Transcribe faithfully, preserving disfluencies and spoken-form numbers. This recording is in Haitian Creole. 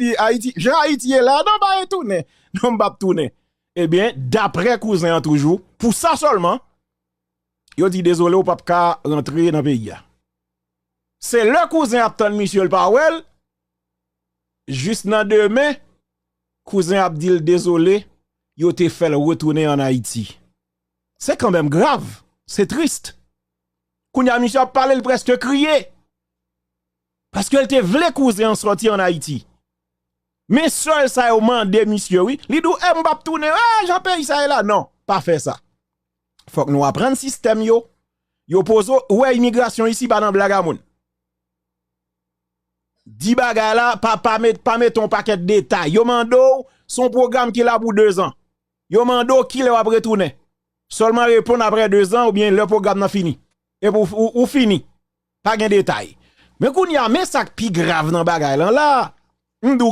Ayiti, Ayiti, jan Ayiti ye la, non, pa retounen. Non, m p ap tounen. Ebyen, daprè kouzen an toujou, pou sa sèlman, yo di dezole, ou p ap ka rantre nan peyi a. Se lè kouzen ap tann misye, l pa wè l, jis nan demen, kouzen ap di l dezole, yo te fè l retounen ann Ayiti. Se kanmenm grav, se tris. Kounye a, misye ap pale, l prèske kriye. Paske l te vle kouzen an sòti ann Ayiti. Men sèl sa yo mande misye, wi. Li di w, "E, m p ap tounen, e, jan peyi sa ye la." Non, pa fè sa. Fòk nou aprann sistèm yo. Yo poze w, ou wè imigrasyon isi pa nan blag a moun. Di bagay la, pa, pa met, pa mete yon pakèt detay. Yo mande w, se yon pwogram ki la pou dezan. Yo mande w kilè w ap retounen. Sèlman reponn aprè dezan oubyen lè pwogram nan fini. Epi ou, ou, ou fini. Pa gen detay. Men kounye a, men sa k pi grav nan bagay lan la. M di w